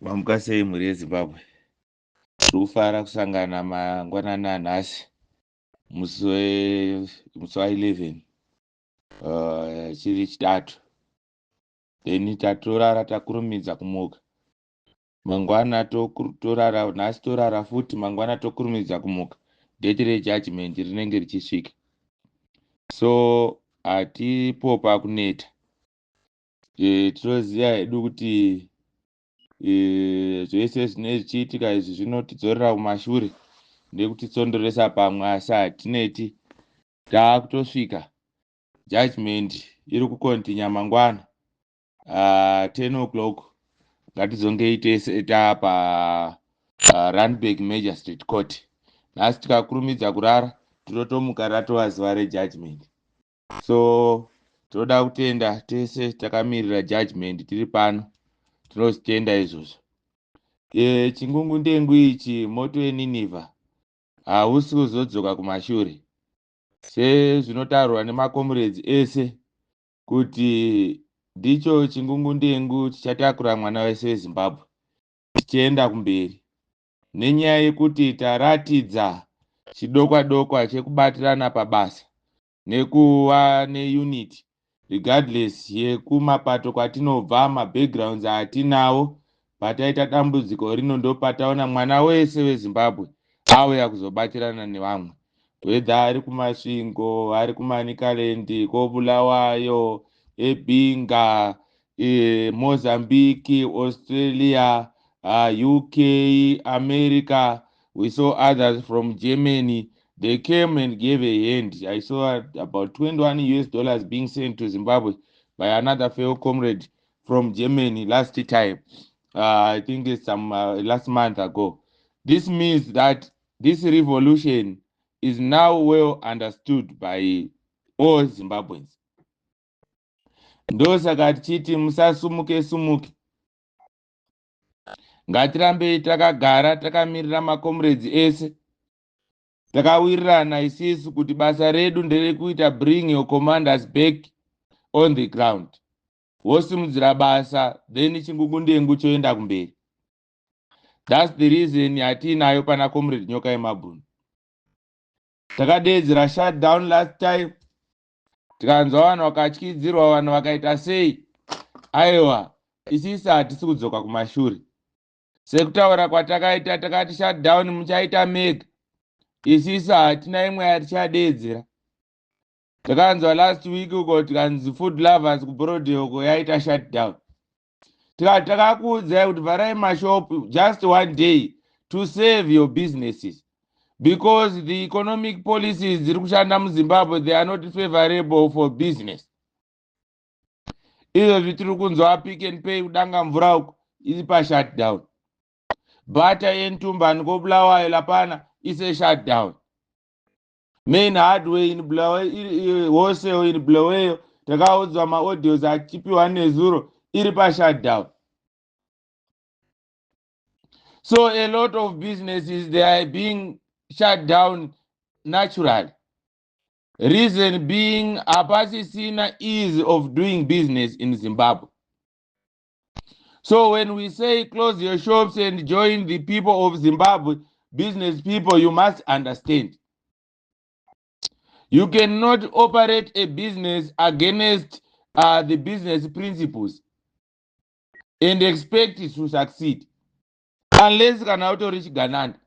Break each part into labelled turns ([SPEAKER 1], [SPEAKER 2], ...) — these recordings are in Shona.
[SPEAKER 1] Mamuka sei mhuri yeZimbabwe? Tiri kufara kusangana mangwanani anhasi musi wa11 chiri chitatu. Then tatorara takurumidza kumuka. Mangwana torara nhasi torara futi mangwana tokurumidza kumuka. Date rejudgment rinenge richisvika. So hatipo pakuneta. Tinoziva hedu kuti zvese zvinenge zvichiitika izvi zvinotidzorera kumashure nekutitsondoresa pamwe, asi hatineti, taakutosvika. Judgment iri kukontinya mangwana 10 o'clock. Ngatizongei tese taapa Randburg Magistrate Court. Nhasi tikakurumidza kurara tinotomuka ratova zuva rejudgment. So tinoda kutenda tese takamirira judgment tiri pano, tinozvitenda izvozvo. Chingungundengu ichi, moto weNinivha hausi kuzodzoka kumashure, sezvinotaurwa nemakomuredzi ese kuti ndicho chingungundengu chichatakura mwana wese weZimbabwe tichienda kumberi, nenyaya yekuti taratidza chidokwa dokwa chekubatirana pabasa nekuva neunity regardless yekumapato kwatinobva, mabackgrounds atinawo. Pataita dambudziko rino, ndopataona mwana wese weZimbabwe auya kuzobatirana nevamwe, whether ari kuMasvingo, ari kuManicaland, koBulawayo, eBinga, Mozambique, Australia, UK, America. We saw others from Germany. They came and gave a hand. I saw about 21 US dollars being sent to Zimbabwe by another fellow comrade from Germany last time. I think it's some last month ago. This means that this revolution is now well understood by all Zimbabweans. Ndosaka tichiti musasumuke sumuke, ngatirambei takagara takamirira makomrades ese. Takawirirana isisu kuti basa redu nderekuita bring your commanders back on the ground, wosimudzira basa, then chingungundengu choenda kumberi. That's the reason yatiinayo pana Comrade Nyoka Yemabhunu. Takadeedzera shutdown last time, tikanzwa vanhu vakatyidzirwa, vanhu vakaita sei. Aiwa, isisi hatisi kudzoka kumashure. Sekutaura kwatakaita, takati shutdown muchaita mega, isisi hatina imwe yatichadeedzera. Takanzwa last week uko tikanzi Food Lovers kuBorrowdale uko yaita shutdown. Tikati takakuudzai kuti vharai mashopu just one day to save your businesses, because the economic policies dziri kushanda muZimbabwe, they are not favorable for business. Izvozvi tiri kunzwa Pick and Pay kudanga mvura uko iri pashutdown, Bata Entumbani koBulawayo lapana ise shutdown, Main Hardware in Bulawayo, wholesale in Bulawayo, takaudzwa maaudios achipiwa nezuro, iri pashutdown. So a lot of businesses, they are being shut down naturally, reason being hapasisina ease of doing business in Zimbabwe. So when we say close your shops and join the people of Zimbabwe, business people, you must understand you cannot operate a business against the business principles and expect to succeed, unless kana utori chigananda.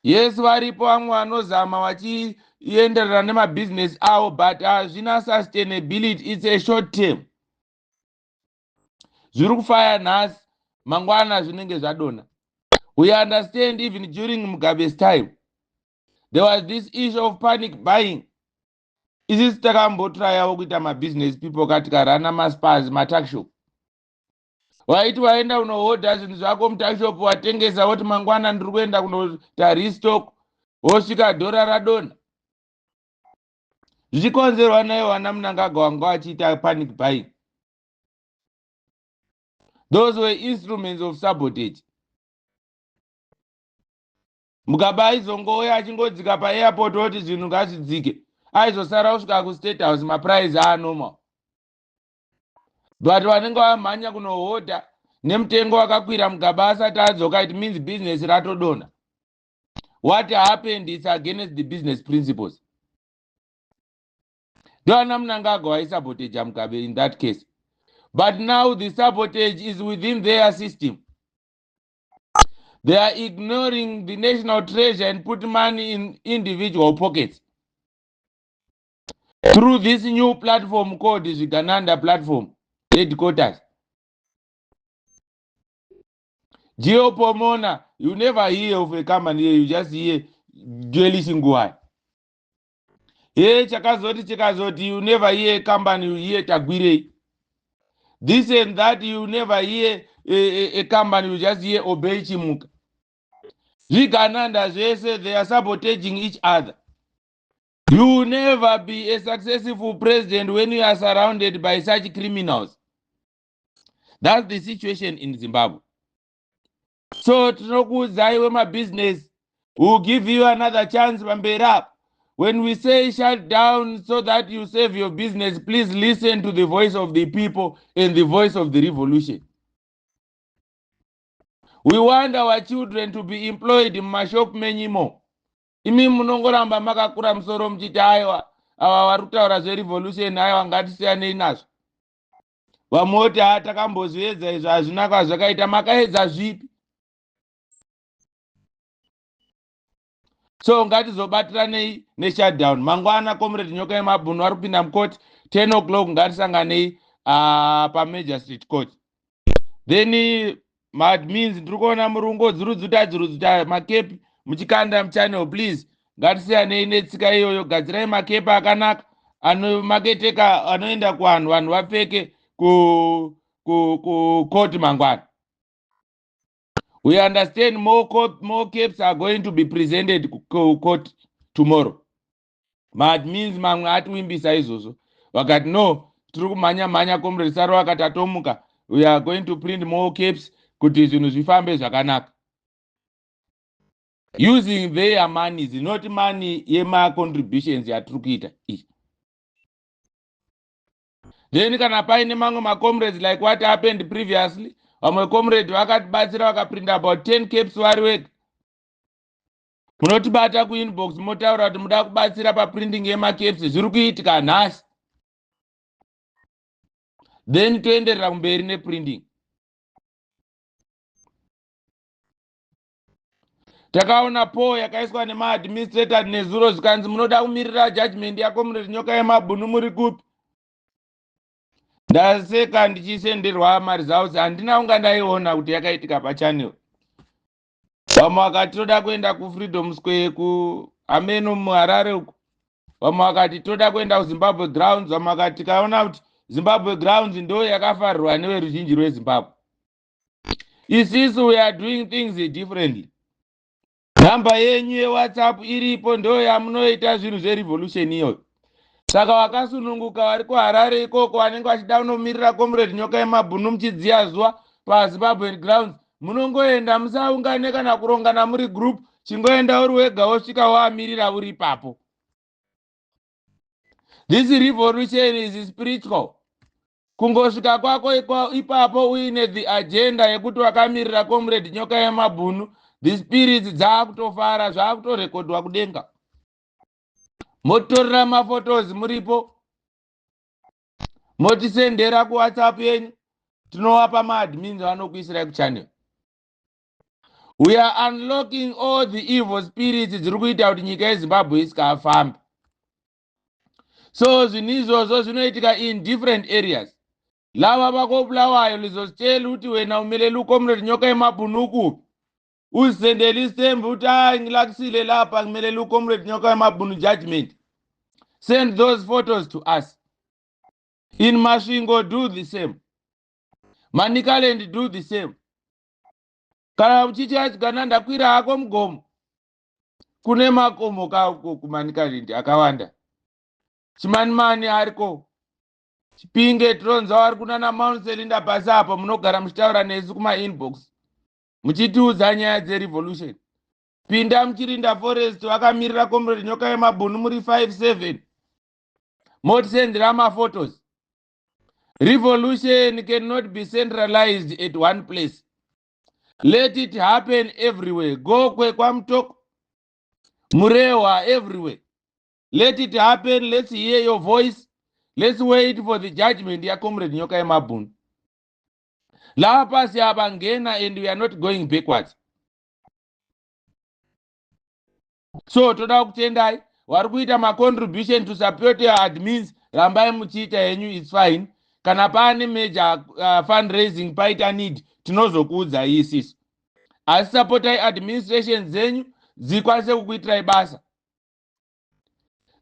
[SPEAKER 1] Yes, varipo vamwe vanozama vachienderera nemabhizinesi avo, but hazvina sustainability. It's a short term. Zviri kufaya nhasi, mangwana zvinenge zvadonha. We understand even during Mugabe's time there was this issue of panic buying. Isisi takambotrayawo kuita mabusiness people ka, tikarana maSpars, matuckshop. Waiti waenda unohodha zvinhu zvako mutuckshop, watengesa, woti mangwana ndiri kuenda kunoita restock, wosvika dhora radonha, zvichikonzerwa naiwo vana Mnangagwa wanga vachiita panic buying. Those were instruments of sabotage. Mugabe aizongouya achingodzika paairport oti zvinhu ngazvidzike, aizosara kusvika kuState House maprice aanormal. But vanenge vamhanya kunohodha nemutengo wakakwira, Mugabe asati adzoka, it means business ratodonha. What happened is against the business principles. Ndoana Mnangagwa vaisaboteja Mugabe in that case, but now the sabotage is within their system. They are ignoring the national treasure and put money in individual pockets through this new platform called Zvigananda platform headquarters. Geo Pomona, you never hear of a company here, you just hear Dwelish Nguwai. Hey, chakazoti chikazoti, you never hear a company, you hear Tagwirei. This and that, you never hear a company, you just hear Obey Chimuka. Zvigananda zvese, they are sabotaging each other. You will never be a successful president when you are surrounded by such criminals. That's the situation in Zimbabwe. So tinokuudzai wemabusiness, will give you another chance pamberi apo. When we say shut down so that you save your business, please listen to the voice of the people and the voice of the revolution. We want our children to be employed mumashop menyimo. Imi munongoramba makakura musoro muchiti aiwa, ava vari kutaura zverevolution, aiwa, ngatisiyanei nazvo. Vamwe voti ha, takambozviedza izvo, hazvina kwazvakaita. Makaedza zvipi? So ngatizobatiranei neshutdown mangwana. Comrade Nyoka yemabhunu vari kupinda mucourt 10 o'clock. Ngatisanganei pamajor street court. Then maadmins, ndiri kuona muri kungodzurudzuta dzurudzuta makepi muchikanda muchannel. Please, ngatisiyanei netsika iyoyo. Gadzirai makepi akanaka anomaketeka, anoenda kuvanhu, vanhu vapfeke kukoti mangwana. We understand more caps are going to be presented kucourt tomorrow. Maadmins mamwe atiwimbisa izvozvo, vakati no, tiri kumhanya mhanya. Comrade Saro vakati atomuka, we are going to print more caps kuti zvinhu zvifambe zvakanaka using their monies, not money yemacontributions yatiri kuita iyi. Then kana paine mamwe macomrades, like what happened previously, vamwe comrade vakatibatsira, vakaprinta about 10 caps vari wega. Munotibata kuinbox, motaura kuti muda kubatsira paprinting yemacaps zviri kuitika nhasi, then toenderera kumberi neprinting. Takaona po yakaiswa nemaadministrator nezuro, zvikanzi munoda kumirira judgment yacomrade Nyoka yemabhunu muri kupi? Ndaseka ndichisenderwa maresults, handina kunga ndaiona kuti yakaitika pachannel. Vamwe vakati toda kuenda kuFreedom Square kuameno muHarare uko, vamwe vakati toda kuenda kuZimbabwe Grounds, vamwe vakati tikaona kuti Zimbabwe Grounds ndo yakafarirwa neveruzhinji rweZimbabwe. Isisu we are doing things differently. Nhamba yenyu yeWhatsApp iripo, ndo yamunoita zvinhu zverevolution iyoyo. Saka vakasununguka vari kuHarare ikoko, vanenge vachida kunomirira comrade Nyoka yemabhunu muchidziya zuva paZimbabwe Grounds, munongoenda. Musaungane kana kurongana muri group, chingoenda uri wega, wosvika waamirira uri ipapo. This revolution is spiritual. Kungosvika kwako ipapo uine the agenda yekuti wakamirira comrade Nyoka yemabhunu, the spirits dzaakutofara, zvaakutorekodwa kudenga. Motorera mafotos muripo, motisendera kuWhatsApp yenyu, tinovapa maadmins, vanokuisirai kuchannel. We are unlocking all the evil spirits dziri kuita kuti nyika yeZimbabwe isikafambi. So zvinhu izvozvo zvinoitika in different areas. Lava vakoBulawayo, lizositshela ukuthi wena umelela ucomrade Nyoka yemabhunu ukuphi, uzisendele isitembu ukuthi hayi, ngilakisile lapha, ngimelela ucomrade Nyoka yemabhunu judgment. Send those photos to us. In Masvingo, do the same. Manicaland, do the same. Kana uchichachigana, ndakwira hako mugomo, kune makomo kuManicaland akawanda. Chimanimani ariko, Chipinge tironza vari kunana Mount Selinda pasi apo. Munogara muchitaura nesu kumainbox muchitiudza nyaya dzerevolution. Pinda muchirinda forest, vakamirira comrade Nyoka yemabhunu muri 57, motisendera mafotos. Revolution cannot be centralized at one place. Let it happen everywhere. Gokwe, kwaMutoko, Murehwa, everywhere. Let it happen. Let's hear your voice. Let's wait for the judgment yaComrade Nyoka Yemabhunu. Lapha siyabangena and we are not going backwards. So toda kutendai vari kuita macontribution to support your admins. Rambai muchiita henyu, its fine. Kana paane major fundraising paita need, tinozokuudzai isisu. Asi supportai administration dzenyu dzikwanise kukuitirai basa.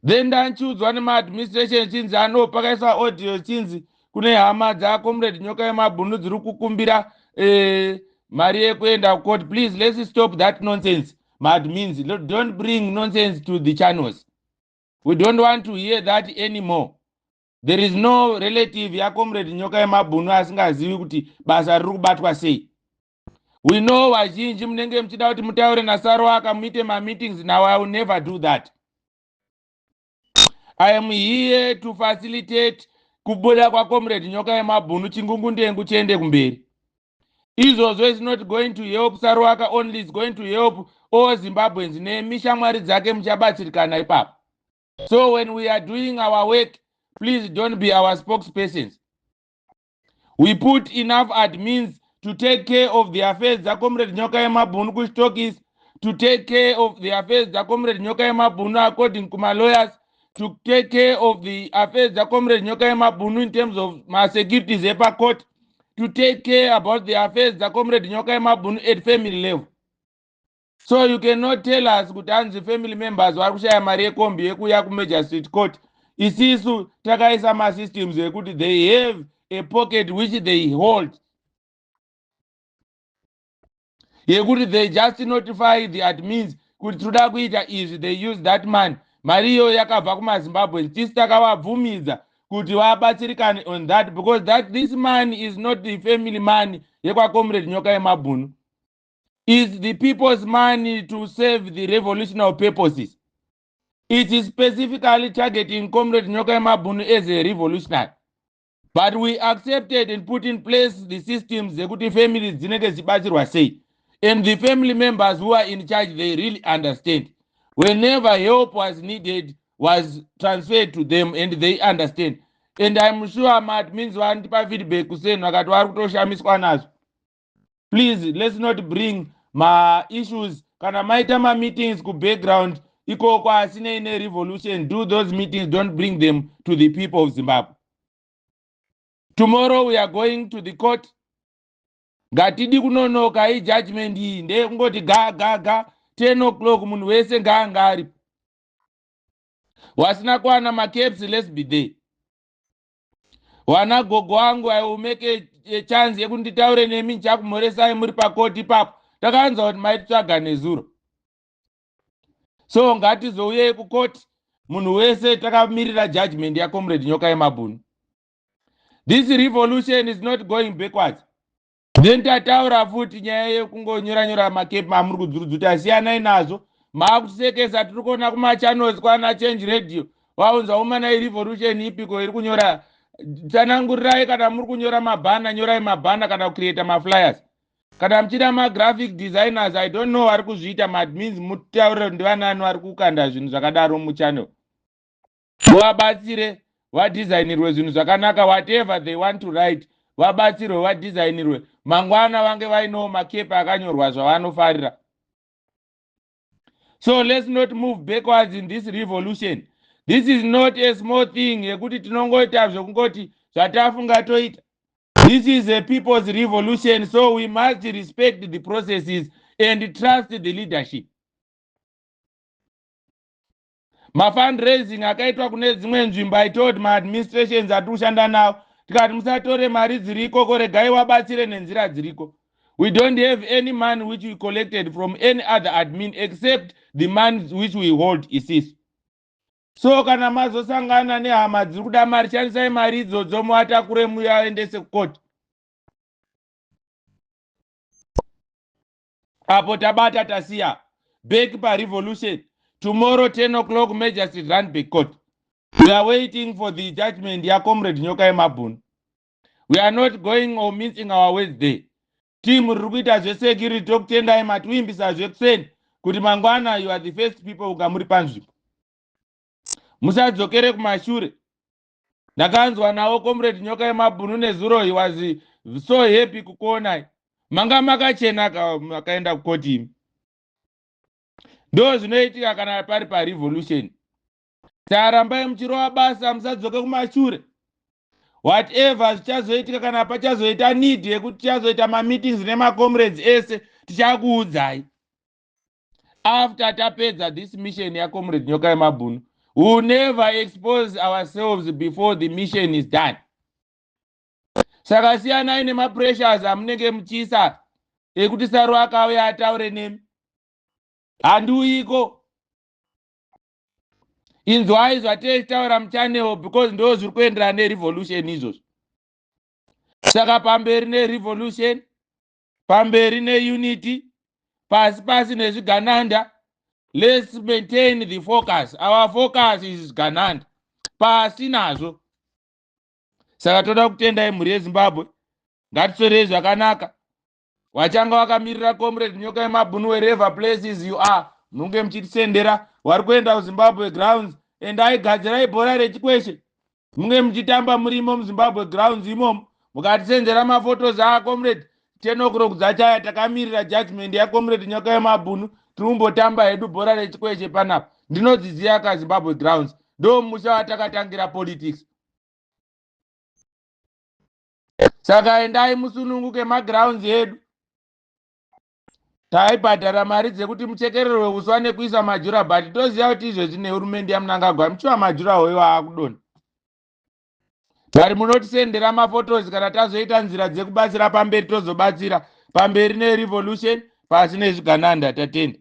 [SPEAKER 1] Then ndanchiudzwa nemaadministration chinzi ano pakaiswa audio chinzi kune hama dzacomrade Nyoka Yemabhunu dziri kukumbira mari yekuenda kucourt. Please, let's stop that nonsense. Maadmins, don't bring nonsense to the channels. We don't want to hear that anymore. There is no relative yacomrade Nyoka Yemabhunu asingazivi kuti basa riri kubatwa sei. We know vazhinji munenge muchida kuti mutaure naSaruwaka, muite mameetings. Now I will never do that. I am here to facilitate kubuda kwacomrade Nyoka Yemabhunu, chingungundengu chiende kumberi. Izvozvo is not going to help Saruwaka only, is going to help all Zimbabweans. Nemi shamwari dzake muchabatsirikana ipapo. So when we are doing our work, please don't be our spokespersons. We put enough admins to take care of the affairs dzacomrade Nyoka Yemabhunu kuchitokisi, to take care of the affairs dzacomrade Nyoka Yemabhunu according kumalawyers, to take care of the affairs dzacomrade Nyoka Yemabhunu in terms of masecurities epacourt, to take care about the affairs dzacomrade Nyoka Yemabhunu at family level. So you cannot tell us kuti hanzi family members vari kushaya mari yekombi yekuuya kumajor street court. Isisu takaisa masystems ekuti they have a pocket which they hold, yekuti they just notify the admins kuti tinoda kuita izvi. They use that money. Mari iyoyo yakabva kumaZimbabweans. Tisi takavabvumidza kuti vabatsirikane on that, because that this money is not the family money yekwaComrade Nyoka Yemabhunu, is the people's money to serve the revolutionary purposes. It is specifically targeting Comrade Nyoka Yemabhunu as a revolutionary, but we accepted and put in place the systems dzekuti families dzinenge dzichibatsirwa sei, and the family members who are in charge, they really understand. Whenever help was needed, was transferred to them, and they understand. And I'm sure maadmins vandipa feedback kuseni vakati vari kutoshamiswa nazvo. Please, let's not bring maissues. Kana maita mameetings kubackground ikoko asinei nerevolution, do those meetings. Don't bring them to the people of Zimbabwe. Tomorrow we are going to the court. Ngatidi kunonoka. Ijudgment iyi ndeyekungoti ga ga ga, 10 o'clock munhu wese ngaanga aripo. Wasina kuwana macaps, let's be there. Wana gogo wangu, I will make a chance yekuti nditaure nemi. Ndichakumhoresai muri pakoti ipapo. Takaanza kuti maititsvaga nezuro, so ngatizouyei kukoti munhu wese takamirira judgment yacomrade Nyoka Yemabhunu. This revolution is not going backwards. Then tataura futi nyaya yekungonyora nyora makepi mamuri kudzurudzuta, siyanai nazvo. Maakusekesa. Tiri kuona kumachannels kwana Change Radio waunza umana. Irevolution ipiko iri kunyora? Tsanangurirai. Kana muri kunyora mabhana, nyorai mabhana, kana kucreata maflyers. Kana muchida magraphic designers, I don't know vari kuzviita, maadmins mutaurire ndivanani vari kukanda zvinhu zvakadaro muchannel, muvabatsire vadesignirwe zvinhu zvakanaka. Whatever they want to write, vabatsirwe vadesignirwe. Mangwana vange vainewo makepa akanyorwa zvavanofarira. So let's not move backwards in this revolution. This is not a small thing yekuti tinongoita zvekungoti zvatafunga toita. This is a people's revolution, so we must respect the processes and trust the leadership. Mafundraising akaitwa kune dzimwe nzvimbo, I told maadministrations atiri kushanda navo, tikati musatore mari dziri ikoko, regai wabatsire nenzira dziriko. We don't have any money which we collected from any other admin except the money which we hold isisu. So kana mazosangana nehama dziri kuda mari, shandisai mari idzodzo muvatakure muyaendese kukoti. Apo tabata tasiya back parevolution. Tomorrow 10 o'clock, Major Street, Randburg court. We are waiting for the judgment yacomrade Nyoka Yemabhunu. We are not going or mincing our words there. Team riri kuita zvesecurity, tokutendai, mativimbisa zvekuseni kuti mangwana you are the first people kunga muri panzvimbo. Musadzokere kumashure. Ndakanzwa nawo Comrade Nyoka yemabhunu nezuro. He was so happy kukuonai. Manga makachena makaenda kukoti imi. Ndo zvinoitika kana pari parevolution. Tarambai muchirova basa, musadzoke kumashure. Whatever zvichazoitika, kana pachazoita need yekuti tichazoita mameetings nemacomrades ese, tichakuudzai after tapedza this mission yaComrade Nyoka yemabhunu. We will never expose ourselves before the mission is done. Saka siyanai nemapressures amunenge muchiisa ekuti Saru akauya ataure nemi. Handiuyiko. Inzwai zvatechitaura muchannel, because ndo zviri kuenderana nerevolution izvozvo. Saka pamberi nerevolution, pamberi neunity, pasi pasi nezvigananda. Let's maintain the focus. Our focus is zvigananda, pasi nazvo. Saka toda kutendai, mhuri yeZimbabwe. Ngatitorei zvakanaka. Wachanga wakamirira Comrade Nyoka yemabhunu, wherever places you are, munge muchitisendera. Wari kuenda kuZimbabwe Grounds, endai, gadzirai bhora rechikweshe, munge muchitamba murimo muZimbabwe Grounds imomo, mukatisendera maphotos acomrade. 10 o'clock dzachaya, takamirira judgment yaComrade Nyoka yemabhunu. Tiri kumbotamba hedu bhora rechikweshe panapa. Ndinodziziya kaZimbabwe Grounds, ndo musha watakatangira politics. Saka endai musununguke magrounds edu. Taibhadhara mari dzekuti muchekererwe uswa nekuisa majura, but toziva kuti izvezvi nehurumende yaMunangagwa muchiwa majura hoyo aakudonha. But munotisendera maphotos. Kana tazoita nzira dzekubatsira pamberi, tozobatsira. Pamberi nerevolution, pasi nezvigananda. Tatenda.